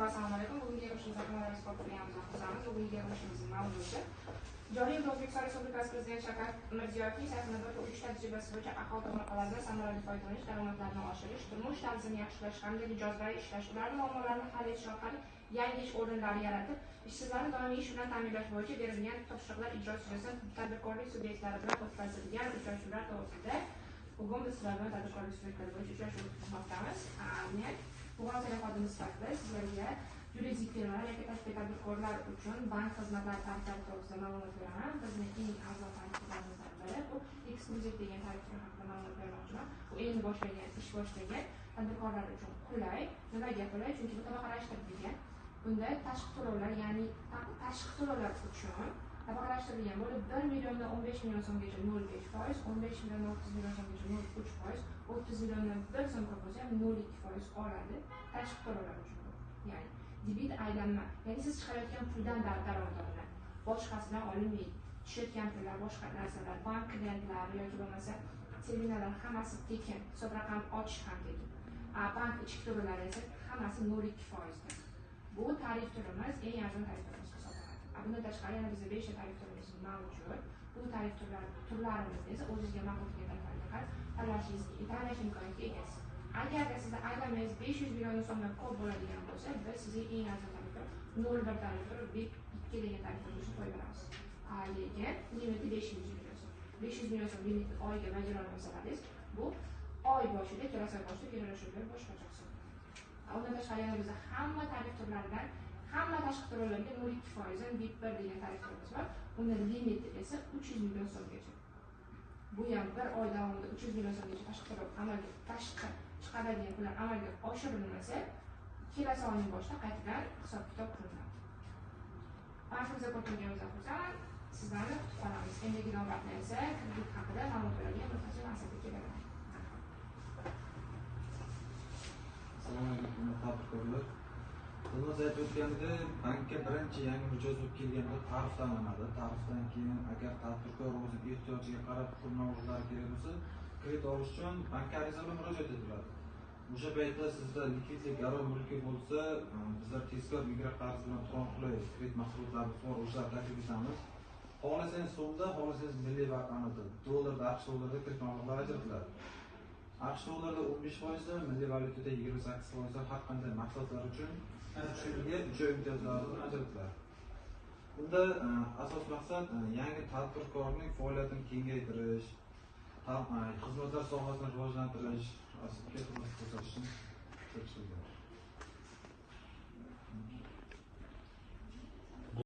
Assalomu alaykum. Bugungi yig'ilishimizni hammalarimiz ko'rib xursandmiz. Bugungi yig'ilishimizning mavzusi joriy yilda O'zbekiston Respublikasi Prezidenti Shavkat Mirziyoyevning 81 tajribasi bo'yicha aholi tomorqalaridan samarali foydalanish, daromadlarni oshirish, turmush tarzini yaxshilash hamda mijozlar ishlash, ularning muammolarini hal etish orqali yangi ish o'rinlari yaratib, ishsizlarni doimiy ish bilan ta'minlash bo'yicha berilgan topshiriqlar ijrosi yuzasidan tadbirkorlik subyektlari bilan o'tkazilgan uchrashuvlar to'g'risida bugun biz sizlar bilan tadbirkorlik subyektlari bo'yicha uchrashuv o'tkazmoqdamiz. Men buxgalteriya xodimi sifatida sizlarga yuridik firmalar yoki tashkil tadbirkorlar uchun bank xizmatlari tariflari to'g'risida ma'lumot beraman. Bizni eng arzon tariflarimizdan biri bu eksklyuziv degan tarif haqida ma'lumot bermoqchiman. Bu endi boshlagan, ish boshlagan tadbirkorlar uchun qulay. Nimaga qulay? Chunki bu tabaqalashtirilgan. Bunda tashqi to'lovlar, ya'ni tashqi to'lovlar uchun tabaqalashtirilgan bo'lib 1 milliondan 15 million so'mgacha 0,5%, 15 milliondan 30 million so'mgacha 0,3%, 30 milliondan 1 so'm ko'p bo'lsa ham 0,2% oladi tashqi to'lovlar uchun. Ya'ni debit aylanma, ya'ni siz chiqarayotgan puldan daromad olinadi, boshqasidan olinmaydi. Tushayotgan pullar, boshqa narsalar, bank klientlari yoki bo'lmasa terminallar hammasi tekin, hisob raqam ochish ham tekin. Bank ichki to'lovlari esa hammasi 0,2%dan. Bu tarif turimiz eng arzon tarif turimiz hisoblanadi. Bundan tashqari yana bizda 5 ta tarif turimiz mavjud. Bu tarif turlarimizni esa o'zingizga ma'qul kelgan tariflarga qarab tanlash imkoniyatiga egasiz. Agarda sizda aylanmangiz 500 million so'mdan ko'p bo'ladigan bo'lsa, biz sizga eng arzon tarif turi 0,1 tarif turi, 2 degan tarif turini qo'yib beramiz. Lekin limiti 500 million so'm. 500 million so'm limitni oyga bajara olmasalaringiz, bu oy boshida, kelasi oy boshida kelishuvlar boshqacha hisoblanadi. Undan tashqari yana bizda hamma tarif turlaridan, hamma tashqi to'lovlarga 0,2% VIP 1 degan tarif turimiz bor. Uni limiti esa 300 million so'mgacha. Bu ham bir oy davomida 300 million so'mgacha tashqi to'lov amalga tashqi chiqarilgan pullar amalga oshirilmasa, kelasi oyning boshida qaytadan hisob-kitob qilinadi. Bankimizda ko'rib turganimizdan xursandman. Sizlarni kutib qolamiz. Endigi navbatda esa kredit haqida ma'lumot beradigan mutaxassis Asad keladi. Assalomu alaykum tadbirkorlar. Dilnoz aytib o'tganidek, bankka birinchi yangi mijoz bo'lib kelganda tarif tanlanadi. Tarifdan keyin agar tadbirkor o'zining ehtiyojiga qarab pul mablag'lari kerak bo'lsa, kredit olish uchun bankka ariza bilan murojaat etiladi. O'sha paytda sizda likvidlik garov mulki bo'lsa, bizlar tezkor mikroqarz bilan turar qulay kredit mahsulotlarimiz bor, o'shalarni taklif etamiz. Xohlasangiz so'mda, xohlasangiz milliy valyutada, dollarda, AQSh dollarida kredit mablag'lari ajratiladi. AQSh dollarida 15%, milliy valyutada 28% har qanday maqsadlar uchun 3 yilga 3 oy imtiyozlari ajratiladi. Bunda asos maqsad yangi tadbirkorning faoliyatini kengaytirish, xizmatlar sohasini rivojlantirish, xizmat ko'rsatishni ko'rsatishdir.